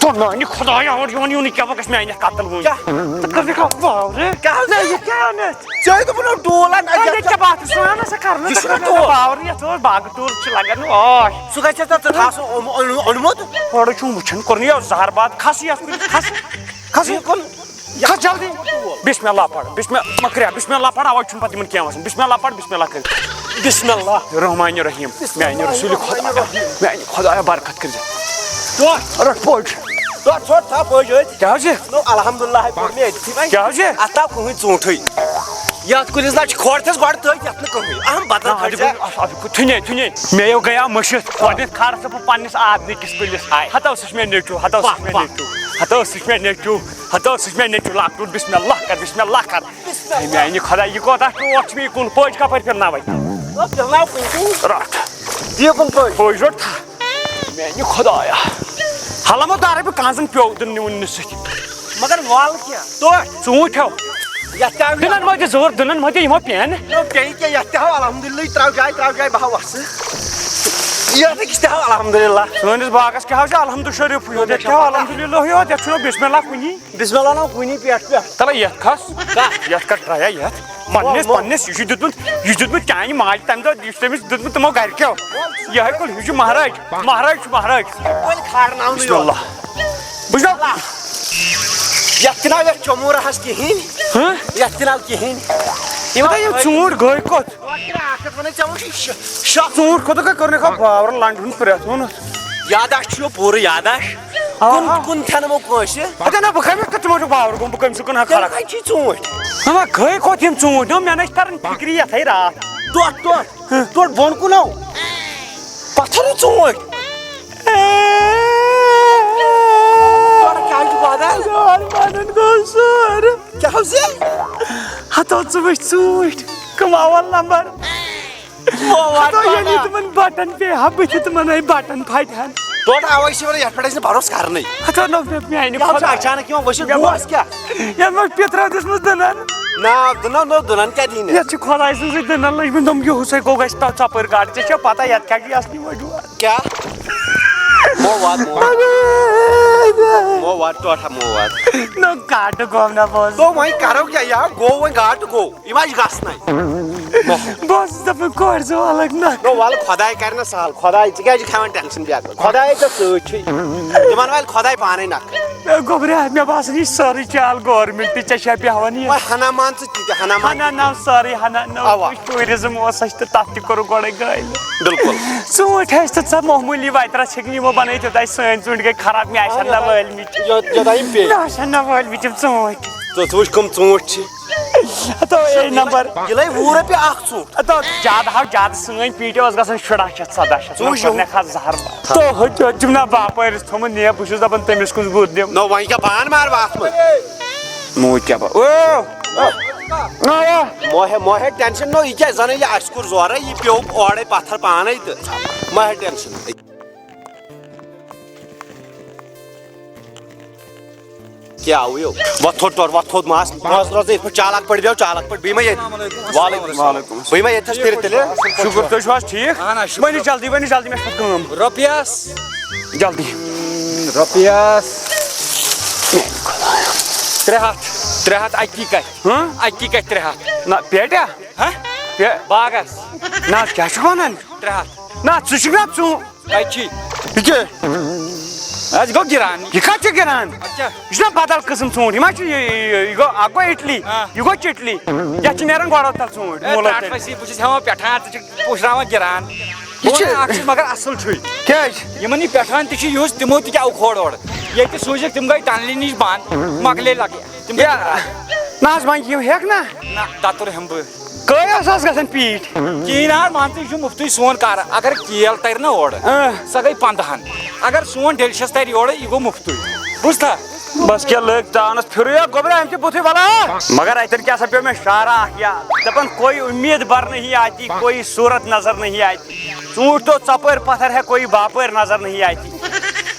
ژٕ نانہِ خۄدایا، اورٕ یِوان یِونٕے کیٛاہ، بہٕ گژھٕ میٛانہِ اَتھٕ قتل وٕنۍ۔ کیٛاہ؟ ژٕ کٔرۍ مےٚ کانٛہہ باورٕ؟ کیٛاہ؟ نہ، یہِ کیٛاہ اَنَتھ؟ ژےٚ ہے دوٚپُن نہ ٹوٗل اَن، اَدٕ اَدٕ یَتھ کیٛاہ باتھ ژٕ وَن سا کَرُن، یہِ ژٕ چھُنہ کٔرۍ مےٚ ٹوٗل۔ باورٕ، یَتھ اوس باغہٕ ٹوٗل چھُ لَگان، اوش۔ سُہ گژھِ ژےٚ ژٕ تھاو سُہ اوٚن-، اوٚن-، اوٚنمُت؟ گۄڈٕ چھُم وٕچھُن، کوٚر نہٕ یہِ زہر باد، کھَس یَتھ کُن، کھَس۔ کھَس۔ یہِ کُن۔ کھَس جلدی۔ بسم اللہ پَر، بسم اللہ، مَہ کرٛیٚکھ، بسم اللہ پَر، اَوَے چھُنہٕ پَتہٕ یِمَن کینٛہہ وَسان۔ بسم اللہ پَر، بسم اللہ کٔرِتھ۔ بسم اللہ۔ الرحمن الرحیم۔ میٛانہِ رسول خۄدایا، میٛانہِ خۄدایا برکت کٔرۍزِ۔ ٹوٹھ۔ رَٹھ پٔج۔ ٹوٹھ، ژھوٚٹ تھاو پٔج أتھۍ۔ کیٛاہ حظ یہِ؟ نو، الحمدللہ، ہے پوٚر مےٚ أتھی وۄنۍ۔ کیٛاہ حظ یہِ؟ اَتھ تھاو کٕہٕنۍ ژوٗنٛٹھٕے۔ یَتھ کُلِس نہ چھِ کھۄڈ تھَس گۄڈٕ تٔتھۍ، یَتھ نہٕ کٕہٕنۍ۔ اَہَم بدل نہ، کھٲلۍ اَتھ زِ۔ گوٚو، اَتھ، اَتھ گوٚو، تھُنہِ، تھُنہِ۔ مےٚ یو گٔیاو مٔشِتھ۔ گۄڈٕنٮ۪تھ کھارٕ ژٕ بہٕ پنٛنِس آدنہِ کِس کُلِس۔ ہاے۔ ہَتہٕ اوسُس مےٚ نیٚچوٗ، ہَتہٕ اوسُس پَکھ، مےٚ پَکھ۔ نیٚچوٗ۔ ہَتہٕ اوسُس مےٚ نیٚچوٗ، ہَتہٕ اوسُس مےٚ نیٚچوٗ لۄکٹُے۔ بسم اللہ کر، بسم اللہ کر۔ بسم اللہ۔ ہے میٛانہِ خۄدا، یہِ کوتاہ ٹوٹھ چھُ مےٚ، یہِ کُل پٔج کَپٲرۍ پھِرناوَے؟ او، پھِرناو کُنہِ کُن۔ رَٹھ۔ دِ یہِ کُن پٔج۔ پٔج رَٹھ۔ میٛانہِ خۄدایا۔ حالہ مو دارے بہٕ کانٛزَن پیوٚو دُن نیوٗن نہٕ سۭتۍ۔ مگر وَل کیٛاہ؟ ژوٗنٛٹھۍ ہو۔ یَتھ تہِ آو یہِ۔ دُنَن مو دِ زور، دُنَن مو دِ یِمو پینہٕ۔ نو، بیٚیہِ کیٛاہ؟ یَتھ تہِ آو الحمدللہ، یہِ ترٛاو جاے، ترٛاو جاے، بہٕ ہا وَسہٕ۔ یَتھ أکِس تہِ آو الحمدللہ۔ سٲنِس باغَس کیٛاہ حظ چھُ الحمدُ شریٖفٕے یوت؟ یَتھ کیٛاہ حظ الحمدللہ یوت؟ یَتھ چھُنہٕ بسم اللہ کُنی۔ بسم اللہ ناو کُنی پٮ۪ٹھ پٮ۪ٹھ۔ تَلہ یَتھ کھَس۔ کَتھ؟ یَتھ کَر ٹرٛایا یَتھ۔ پنٛنِس، وَل، وَل۔ پنٛنِس، یہِ چھُ دیُتمُت، یہِ چھُ دیُتمُت چانہِ ماجہِ تَمہِ دۄہ، یہِ چھُ تٔمِس دیُتمُت تِمو گَرِکیو۔ وَل۔ یِہوٚے کُل، یہِ چھُ مہراج۔ مہراج چھُ مہراج۔ وَل کھارناونہٕ بسم یورٕ۔ اللہ۔ بہٕ چھُس یَتھ تہِ ناو یَتھ چوموٗرہَس کِہیٖنۍ۔ ہہ؟ یَتھ تہِ ناو کِہیٖنۍ۔ یِم ہَتا یِم ژوٗنٛٹھۍ گٔے کوٚت؟ ژٕ وٕچھ یہِ شےٚ، شےٚ۔ ژوٗنٛٹھۍ کھوٚتُکھ، کٔر نہٕ کانٛہہ باورَن لَنٛڈ ہُنٛد پرٛٮ۪تھ ووٚنُتھ۔ یاداشت چھُ یہِ پوٗرٕ یاداشت۔ آ، کُن، آ۔ کُن تھٮ۪نہٕ مو کٲنٛسہِ۔ ہَتا نہ، بہٕ کَمہِ، تِمو چھُ باور گوٚمُت، بہٕ کَمہِ سُہ کٕنہٕ ہا تیٚلہِ خلق؟ کَتہِ چھِ ژوٗنٛٹھۍ؟ ہَما گٔے کوٚت یِم ژوٗنٛٹھۍ؟ نہ، مےٚ نَے چھِ تَران فِکرِ یَتھ ہے راتھ۔ توٚت، توٚت۔ توٚت بۄن کُن ہو۔ پتھرُک ژوٗنٛٹھۍ۔ تورٕ کیٛازِ چھُ بدل؟ یار، پنُن گوٚو سورُے۔ کیٛاہ حظ یہِ؟ ہتو ژٕ وٕچھ ژوٗنٛٹھۍ، کٕم اول نمبر۔ وۄنۍ وَن ہتو ییٚلہِ پگاہ۔ تِمن بٹن پیٚیہِ ہا بٕتھِ، تِمن ہے بٹن پھٹہِ ہن۔ تورٕ اوے چھِ وَنان، یَتھ پٮ۪ٹھ ٲسۍ نہٕ بھروسہٕ کرنٕے۔ ہتو نہ مےٚ میٛانہِ یَتھ چھُ خۄدایہِ۔ اچانک یِوان ؤسِتھ، مےٚ گوس کیٛاہ؟ یَتھ منٛز پِترٲو دِژمٕژ دٕنن۔ نا، دٕنن نو، دٕنن کیٛاہ دِنہِ؟ یَتھ چھِ خۄداے سٕنٛزٕے دٕنن لٔجمٕژ، دوٚپُن، یِہُس ہے گوٚو، گژھِ تَتھ ژۄپٲرۍ گاڈٕ۔ ژےٚ چھےٚ پتہ یَتھ کیٛاہ چھُ اصلی وجوٗہات؟ کیٛاہ؟ مو وات، مو وات۔ مو وات، ٹوٹھا مو وات۔ نو گاڈٕ گوٚو نہ بوز۔ تو وۄنۍ کرو کیٛاہ؟ یا گوٚو وۄنۍ گاڈٕ گوٚو۔ یِم حظ چھِ گژھنَے۔ بہٕ اوسُس دَپان، کورِ زٕ الگ نکھٕ۔ نو، وَلہٕ، خۄداے کَرِ نہ سہل۔ خۄداے، ژٕ کیٛازِ چھُکھ ہٮ۪وان ٹٮ۪نشَن بیٚیہِ؟ خۄداے ژےٚ سۭتۍ چھُے۔ تِمَن والہِ خۄداے پانَے نکھٕ۔ گوٚبریا، مےٚ باسان، یہِ چھِ سٲرٕے چال گورمٮ۪نٹ تہِ، ژےٚ چھےٚ بیٚہوان یہِ۔ وۄنۍ ہنا مان ژٕ تہِ تہِ، ہنا مان۔ ہنا ناو سٲرٕے، ہنا ناو۔ اَوا۔ ٹوٗرِزم اوس اَسہِ تہٕ تَتھ تہِ کوٚرُکھ گۄڈَے گٲلۍ۔ بِلکُل۔ ژوٗنٛٹھۍ ٲسۍ تہٕ ژےٚ معموٗلی وَتہِ رَژھ ہیٚکہِ نہٕ یِمو بَنٲیِتھ، یوٚتام سٲنۍ ژوٗنٛٹھۍ گٔے خراب، مےٚ آسہِ ہا نہ وٲلۍ مٕتۍ۔ یوٚت-، یوٚتام یِم پیٚیہِ۔ مےٚ آسہِ ہا نہ وٲلۍ مٕتۍ یِم ژوٗنٛٹھۍ۔ ژٕ، ژٕ وٕچھ کٕم ژوٗنٛٹھۍ چھِ۔ ہتو اے نمبر۔ یہِ لَے وُہ رۄپیہِ اکھ ژوٗنٛٹھ۔ ہتو زیادٕ ہاو زیادٕ سٲنۍ پیٖٹہِ اوس گژھان شُراہ شتھ، ژۄداہ شتھ۔ ژٕ وٕچھ یِہُنٛد۔ مےٚ کھژ زہر بس۔ تو ہُہ دیُت تِم نہ باپٲرِس تھوٚمُت نِیَم، بہٕ چھُس دَپان تٔمِس کُس بُتھ دِم۔ نہ وۄنۍ کیٛاہ بان مار وَتھ منٛز۔ موٗد کیٛاہ با-، او! آ! موہے، موہے ٹینشن نو، یہِ کیٛاہ زَنہٕ یہِ اَسہِ کوٚر زورے، یہِ پیوٚو اورے پَتھر پانے تہٕ مہ ہے ٹینشن۔ کیٛاہ آوُے یو؟ وۄتھ تھوٚد ٹوٚر، وۄتھ تھوٚد ماس، ماس روزٕ یِتھ پٲٹھۍ چالاک پٲٹھۍ بیٚہو، چالاک پٲٹھۍ بیٚیہِ ما ییٚتہِ؟ وعلیکم السلام۔ وعلیکم السلام۔ بہٕ یِمہٕ ییٚتہِ تھَس پھِرِ تیٚلہِ۔ شُکُر، تُہۍ چھِو حظ ٹھیٖک؟ اہن حظ، شُکُر۔ ؤنِو جلدی، ؤنِو جلدی، مےٚ چھِ پَتہٕ کٲم۔ رۄپیَس۔ جلدی۔ ترٛےٚ ہَتھ، ترٛےٚ ہَتھ اَکی کَتھِ۔ ہہ؟ اَکی کَتھِ ترٛےٚ ہَتھ۔ نہ، پیٹہِ ہا؟ ہہ؟ پے-، باغس۔ نہ، کیٛاہ چھُکھ وَنان؟ ترٛےٚ ہَتھ۔ نہ، ژٕ چھُکھ نہ ژوٗ-، کَتہِ چھُے؟ یہِ کیٛاہ؟ اَسہِ گوٚو گِران۔ یہِ کَتہِ چھُ گِران؟ اَدٕ کیٛاہ؟ یہِ چھُنہ بدل قٕسم ژوٗنٛٹھ، یہِ ما چھُ یہِ، یہِ، یہِ گوٚو، اَکھ گوٚو اِٹلی، ہاں۔ یہِ گوٚو چِٹلی۔ یَتھ چھِ نیران گۄڈٕ تَل ژوٗنٛٹھۍ، اے، موٗلو پٮ۪ٹھ تَل۔ وَسی، بہٕ چھُس ہٮ۪وان پٮ۪ٹھان، ژٕ چھُکھ پُشراوان گِران۔ یہِ چھُ بہٕ وَنہٕ اَکھ چیٖز، مگر اَصٕل چھُے۔ کیٛازِ؟ یِمَن یہِ پٮ۪ٹھان تہِ چھُ یُہُس، تِمو تہِ کیٛاہ اَو کھوڑ اورٕ۔ ییٚتہِ سوٗزِکھ تِم گٔے ٹنلہِ نِش بنٛد، مۄکلے لَگہٕ۔ تِم یا، گٔے نہ حظ، وۄنۍ یِم ہٮ۪کھ نہ۔ نہ، دَتُر ہٮ۪مہٕ بہٕ۔ کٔہۍ حظ ٲس گژھان پیٖٹۍ؟ کِہیٖنۍ نہ حظ، مان ژٕ، یہِ چھُ مُفتٕے سون کَرٕ۔ اگر کیل تَرِ نہ اورٕ، اۭں۔ سۄ گٔے پنٛدہَن۔ اگر سون ڈیلشَس تَرِ یورٕ، یہِ گوٚو مُفتٕے۔ بوٗزتھا؟ بس کیٛاہ لٔگۍ تانَس پھِرُے یا گوٚبرا، أمۍ چھِ بُتھٕے وَلان۔ مگر اَتٮ۪ن کیٛاہ سا پیوٚو مےٚ شارا اَکھ یاد۔ دَپان، کوئی اُمید بر نہیں آتی، کوئی صورت نظر نہیں آتی۔ ژوٗنٛٹھۍ تو ژۄپٲرۍ پَتھر ہے، کوئی باپٲرۍ نظر نہیں آتی۔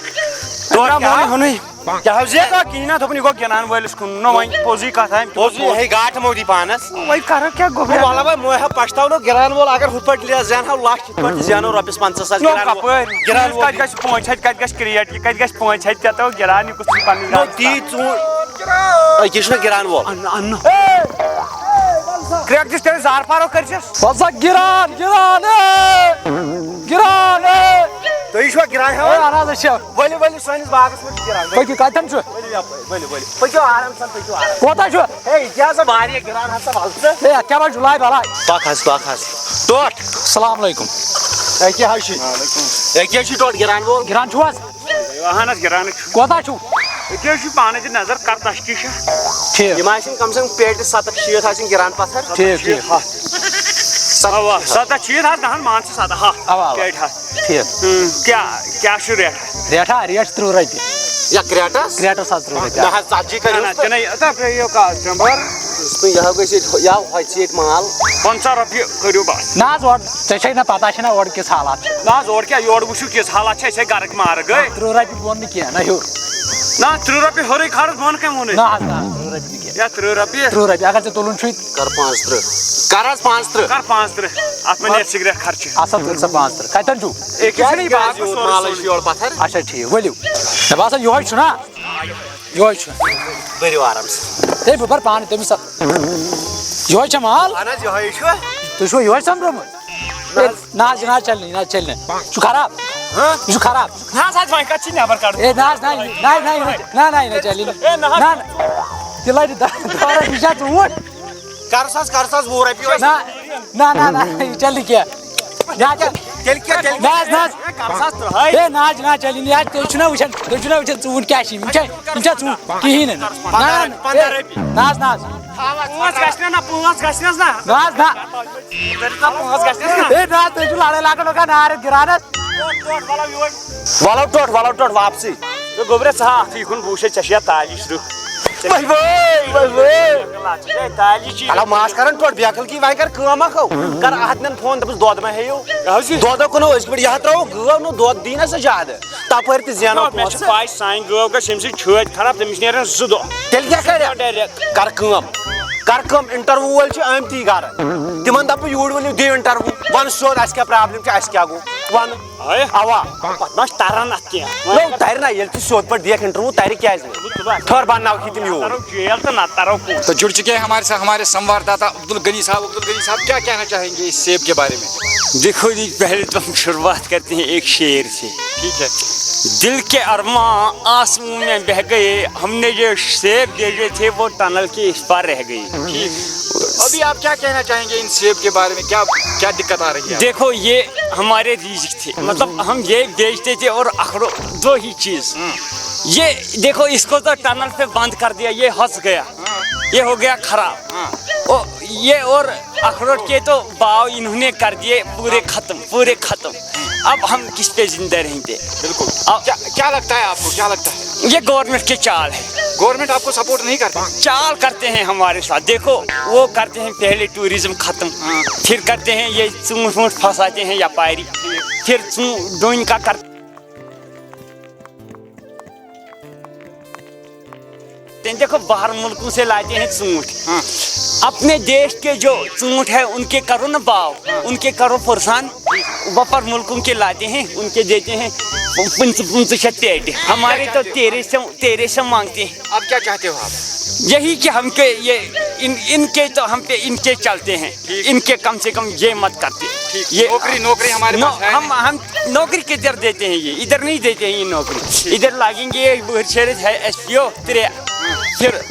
تو نہ، کیٛاہ؟ ووٚنُے ہُنُے۔ کیٛاہ حظ یہِ؟ کِہیٖنۍ نہ، دوٚپُن، یہِ گوٚو گِنان وٲلِس کُن۔ نہ، وۄنۍ پوٚزُے کَتھ آمہِ۔ پوٚزُے، ہے گاٹہٕ مودی پانَس۔ وۄنۍ کَرو کیٛاہ گوٚو؟ وَلہٕ وۄنۍ، مےٚ ہا پَشتاونو گِران وول، اگر ہُتھ پٲٹھۍ لے-، زینہٕ ہاو لَچھ، یِتھ پٲٹھۍ تہِ زینو رۄپیَس پنٛژاہ ساس نو گِران وول۔ کَپٲرۍ؟ گِران یہِ وول۔ کَتہِ گژھِ پانٛژھ ہَتہِ، کَتہِ گَژھِ کرٛیٹ، یہِ کَتہِ گژھِ پانٛژھ ہَتہِ، کیٛاہ تہٕ گِران، یہِ کُس چھُ پَنٕنۍ نو گاٹہٕ؟ تی ژوٗنٛٹھۍ۔ أکِس چھُنہ گِران وول۔ اَنُن، اَنُن۔ کرٛٮ۪کھ دِس تٔمِس زار پارو کٔرۍزٮ۪س۔ وَلہٕ سا گِران، گِران، اے! گِران، اے! تُہۍ چھِوا گِران ہٮ۪وان؟ اے، اَہَن حظ، أسۍ چھِ۔ ؤلِو، ؤلِو، سٲنِس باغَس منٛز چھِ گِران۔ ؤلِو۔ پٔکِو، کَتٮ۪ن چھُ؟ ؤلِو یَپٲرۍ، ؤلِو، ؤلِو۔ پٔکِو آرام سان، پٔکِو آرام سان۔ کوتاہ چھُ؟ ہے، یہِ کیٛاہ سا واریاہ گِران ہسا، وَلہٕ ژٕ۔ ہے، اَتھ کیٛاہ وَنان جُلاے بَلاے؟ پَکھ حظ، پَکھ حظ۔ ٹوٹھ۔ السلام علیکُم۔ ہے، کیٛاہ حظ چھُ؟ ہے، کیٛاہ چھُ ٹوٹھ گِران وول؟ گِران چھُو حظ؟ اہن حظ، گِرانٕے چھُ۔ کوتاہ چھُو؟ ییٚتہِ حظ چھُ پانَے تہِ نظر، کَر تَشکیٖشا۔ ٹھیٖک۔ یِم آسن کم سے کم پیٹہِ ستتھ شیٖتھ آسن گِران پَتھر۔ ٹھیٖک، ٹھیٖک۔ اَوا، ستتھ شیٖتھ حظ، دَہَن مان ژٕ سَداہ۔ اَوا، اَوا۔ پیٹہِ ہَتھ۔ ٹھیٖک۔ اۭں، کیٛاہ، کیٛاہ چھُ ریٹھا؟ ریٹھا، ریٹ چھِ تٕرٛہ رۄپیہِ۔ یا کرٛیٹَس؟ کرٛیٹَس حظ تٕرٛہ رۄپیہِ۔ نہ حظ، ژتجی کٔرِو۔ نہ، نہ، تِنَے، تہٕ بیٚیہِ یہِ کَتھ، ژٕ بَر۔ یہِ ہا گژھِ ییٚتہِ، یہِ ہا ہۄژِ ییٚتہِ مال۔ پنٛژاہ رۄپیہِ کٔرِو بَس۔ نہ حظ، اورٕ، ژےٚ چھے نہ پَتہ، چھے نہ اورٕ کِژھ حالات چھِ۔ نہ حظ، اورٕ کیٛاہ، یورٕ وٕچھِو کِژھ حالات چھِ، اَسہِ ہے گَرٕکۍ مارٕ گٔے۔ تٕرٛہ رۄپیہِ بۄن نہٕ کینٛہہ، نہ ہیوٚر۔ نہ، تٕرٛہ رۄپیہِ ہیوٚرُے کھارَس بۄن کٔمۍ ووٚنُے؟ نہ حظ، نہ، تٕرٛہ رۄپیہِ نہٕ کینٛہہ۔ یا تٕرٛہ رۄپیہِ؟ تٕرٛہ رۄپیہِ، اگر ژےٚ تُلُن چھُے۔ کَر پانٛژھ تٕرٛہ۔ کَر حظ پانٛژھ تٕرٛہ۔ کَر پانٛژھ تٕرٛہ۔ اَتھ منٛز نیرِ سِگریٹ خرچہِ۔ اَصٕل تُل سا پانٛژھ تٕرٛہ۔ کَتٮ۪ن چھُو؟ أکِس چھُنہٕ یہِ باغ کیٛازِ یوٗت سورُے مالٕے سورُے۔ چھُ یورٕ پَتھَر؟ اچھا، ٹھیٖک، ؤلِو۔ مےٚ باسان، یِہوٚے چھُنہ؟ یِہوٚے چھُ۔ بٔرِو آرام سان۔ ہے، بہٕ بَرٕ پانہٕ تٔمِس سَ-، یِہوٚے چھا مال؟ اَہَن حظ، یِہوٚے چھُ۔ تُہۍ چھُوا یِہوٚے سۄمبرومُت؟ نہ حظ۔ ہے، نہ حظ، یہِ نہ حظ چَلہِ نہٕ، یہِ نہ حظ چَلہِ نہٕ۔ یہِ چھُ خراب۔ ہاں؟ یہِ چھُ خراب۔ نہ حظ، حظ، وۄنۍ کَتھ چھِ نٮ۪بَر کَڑُن؟ ہے، نہ حظ، نہ، یہِ، نہ، نہ، یہِ نہ چَلہِ۔ نہ، نہ، یہِ نہ چَلہِ۔ ہے، نہ حظ۔ نہ، نہ۔ یہِ لَرِ دَ-، دَرَس، یہِ چھا ژوٗنٛٹھ؟ کَرُس حظ، کَرُس حظ وُہ رۄپیہِ وۄنۍ۔ نہ، نہ، نہ، نہ، یہِ چَلہِ نہٕ کینٛہہ۔ یہِ حظ چَلہِ۔ تیٚلہِ کیٛاہ، تیٚلہِ نہ حظ، نہ حظ۔ ہے، کَرُس حظ تٕرٛہَے۔ ہے، نہ حظ، نہ، چَلہِ نہٕ۔ یہِ حظ، تُہۍ چھِو نہ وٕچھان، تُہۍ چھِو نہ وٕچھان ژوٗنٛٹھۍ کیٛاہ چھِ یِم؟ یِم چھا، یِم چھا ژوٗنٛٹھۍ؟ کِہیٖنۍ نہٕ۔ نہ، نہ، نہ۔ پنٛداہ رۄپیہِ۔ نہ حظ، نہ حظ۔ پانٛژھ گژھِ نہ، نہ، پانٛژھ گژھِ نہ۔ نہ حظ، نہ۔ کٔرِو سا پانٛژھ گژھِ نہ۔ ہے، نہ حظ، تُہۍ چھِو لڑٲے لاگان، لوکان نار گِران حظ۔ ٹوٹھ، ٹوٹھ، وَلو یورٕ۔ وَلو ٹوٹھ، وَلو ٹوٹھ واپسٕے۔ ہے گوٚبرا، ژٕ ہا اَتھٕے کُن، بہٕ وٕچھے، ژےٚ چھےٚ یا تالی شروٗع۔ وَے وٲے، وَے وٲے۔ ہے، تالی چھِ۔ اَلو، ماس کَران ٹوٹھ، بیکٕل کی وۄنۍ کَر کٲم اَکھ ہو۔ کَر اَتھ نٮ۪ن فون، دَپُس، دۄد ما ہیٚیِو؟ یہِ حظ یہِ۔ دۄدو کٕنو أسۍ، گۄڈٕ یہِ ہا ترٛاوو گٲو، نہٕ دۄد دی نہ سُہ زیادٕ۔ تَپٲرۍ تہِ زینو مےٚ چھِ پونٛسہٕ۔ پَے، سانہِ گٲو گژھِ أمۍ سٕنٛدۍ چھٲتۍ خراب، تٔمِس نیرن زٕ دۄہ۔ تیٚلہِ کیٛاہ کَرِ؟ ڈایریکٹ۔ کَر کٲم۔ کر کٲم، انٹرویو وٲلۍ چھِ آمتی گرٕ، تِمن دپہٕ یوٗرۍ ؤلِو، دِیِو انٹرویو، ون سیوٚد، اسہِ کیٛاہ پرابلم چھِ، اسہِ کیٛاہ گوٚو، ون۔ ہاے۔ اوا۔ پتہٕ ما چھِ تران اتھ کینٛہہ؟ نو، ترِ نہ، ییٚلہِ ژٕ سیوٚد پٲٹھۍ دِکھ انٹرویو، ترِ کیٛازِ نہٕ؟ ٹھٔہر، بہٕ انناوکھ تِم یوٗرۍ۔ ترو جیل تہٕ نہ ترو کُس۔ تو جڑ چکے ہیں ہمارے ساتھ ہمارے संवाददाता अब्दुल गनी साहब। अब्दुल गनी साहब, क्या कहना चाहेंगे इस सेब के बारे में? देखो जी, पहले तो हम शुरुआत करते हैं एक शेर से। ठीक है। दिल के अरमां आंसुओं में बह गए, हमने जो सेब बेचे थे वो टनल के इस पार रह गए। ठीक। अभी आप क्या कहना चाहेंगे इन सेब के बारे में, क्या क्या दिक्कत आ रही है? देखो, ये हमारे रिजिक थे, मतलब हम ये बेचते थे और अखरोट, दो ही चीज। ये देखो, इसको तो टनल पे बंद कर दिया, ये हंस गया, ये हो गया खराब। हाँ। ओ, ये और अखरोट के तो भाव इन्होंने कर दिए पूरे खत्म, पूरे खत्म। अब हम किस पे जिंदा रहेंगे? बिल्कुल। अब क्या क्या लगता है आपको, क्या लगता है? ये गवर्नमेंट के चाल है। गवर्नमेंट आपको सपोर्ट नहीं करती? चाल करते हैं हमारे साथ। देखो, वो करते हैं पहले टूरिज्म खत्म, हाँ। फिर करते हैं ये चूंट वूंट फंसाते हैं व्यापारी, फिर चूं डोइन का करते हैं। देखो, बाहर मुल्कों से लाते हैं चूंट। हाँ। अपने देश के जो चूंट है, उनके करो ना भाव, हाँ। उनके करो फुरसान। बाहर मुल्कों के लाते हैं, उनके देते हैं पंच पंच शत पेट। हमारे तो तेरह सौ, तेरह सौ मांगते हैं। अब क्या चाहते हो आप? यही कि हमके ये, इन इनके तो हम पे, इनके चलते हैं। ठीक। इनके कम से कम ये मत करते। ठीक। ये नौकरी, नौकरी हमारे पास है हम नहीं। हम नौकरी किधर देते हैं? ये इधर नहीं देते हैं ये नौकरी। ठीक। इधर लागेंगे, ये बुहर शरीफ है, एसपीओ तेरे, फिर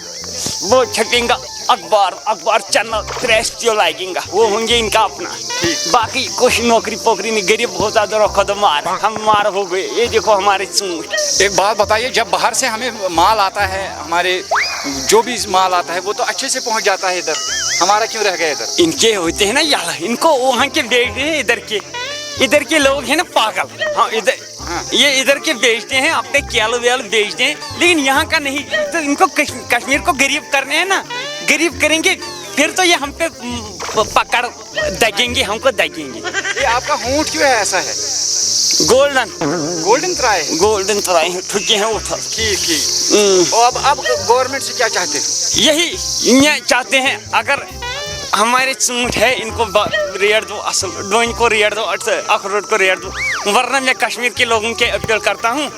वो छपेंगे अखबार, अखबार चैनल, त्रै एसपीओ लागेंगे, वो होंगे इनका अपना। ठीक। बाकी कुछ नौकरी पोकरी नहीं, गरीब बहुत ज्यादा रखो तो मार, हम मार हो गए। ये देखो हमारे चूंट। एक बात बताइए, जब बाहर से हमें माल आता है, हमारे जो भी माल आता है, वो तो अच्छे से पहुंच जाता है इधर, हमारा क्यों रह गया इधर? इनके होते हैं ना यार, इनको वहाँ के बेच रहे हैं इधर के, इधर के लोग हैं ना पागल। हाँ, इधर, हाँ। ये इधर के बेचते हैं, अपने केल वेल बेचते हैं, लेकिन यहाँ का नहीं। तो इनको कश-, कश्मीर को गरीब करने हैं ना, गरीब करेंगे, फिर तो ये हम पे, म, प-, पकड़ दगेंगे, हमको दगेंगे। ये आपका ऊंट क्यों है ऐसा है? गोल्डन। गोल्डन तराई है? गोल्डन तराई है, ठुके हैं उठा। ठीक, ठीक। हम्म। और अब, अब गवर्नमेंट से क्या चाहते हैं? यही, ये चाहते हैं, अगर हमारे चूंट है, इनको ब-, रेट दो असल, डोइन को रेट दो, अट-, अखरोट को रेट दो, वरना मैं कश्मीर के लोगों के अपील करता हूँ,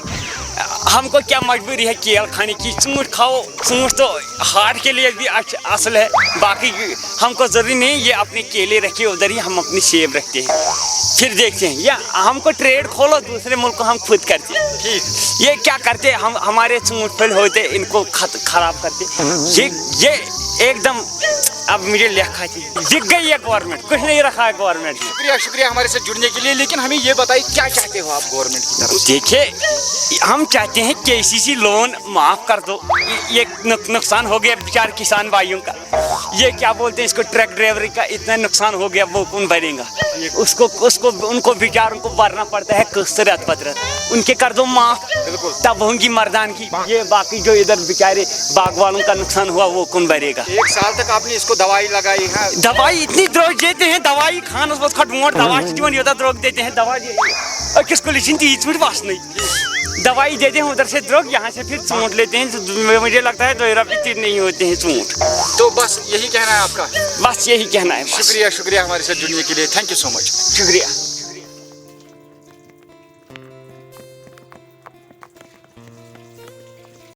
हमको क्या मजबूरी है केल खाने की? चूंट खाओ, चूंट तो हार्ट के लिए भी अच्छ-, असल है। बाकी हमको जरूरी नहीं ये अपने केले रखिए उधर ही, हम अपनी सेब रखते हैं, फिर देखते हैं। या हमको ट्रेड खोलो दूसरे मुल्क को, हम खुद करते हैं। ठीक। ये क्या करते हैं? हम, हमारे चूंट फल होते, इनको खत-, खराब करते। ये ये एकदम, अब मुझे लिखा थी, बिक गई है गवर्नमेंट, कुछ नहीं रखा है गवर्नमेंट ने। शुक्रिया, शुक्रिया हमारे साथ जुड़ने के लिए। लेकिन हमें ये बताइए, क्या चाहते हो आप गवर्नमेंट की तरफ से? देखिए, हम चाहते हैं केसीसी लोन माफ कर दो। ये, ये नुक-, नुकसान हो गया बेचारे किसान भाइयों का। ये क्या बोलते हैं इसको, ट्रक ड्राइवर का इतना नुकसान हो गया, वो कौन भरेगा? उसको, उसको, उनको बेचारों को भरना पड़ता है किस्त रत पत रत। उनके कर दो माफ, बिल्कुल। तब होंगी मर्दानगी। ये बाकी जो इधर बेचारे बाग वालों का नुकसान हुआ, वो कौन भरेगा? एक साल तक आपने इसको दवाई लगाई है? दवाई इतनी द्रोग देते हैं, दवाई खान उस वक्त खट मोट दवा से जीवन योदा द्रोग देते हैं, दवा ये, और किसको लिखिन थी इतनी बात नहीं। दवाई देते हैं उधर से द्रोग, यहाँ से फिर चूंट लेते हैं। तो मुझे लगता है दो रुपये तीन नहीं होते हैं चूंट। तो बस यही कहना है आपका? बस यही कहना है बस। शुक्रिया, शुक्रिया हमारे साथ जुड़ने के लिए। Thank you so much। शुक्रिया।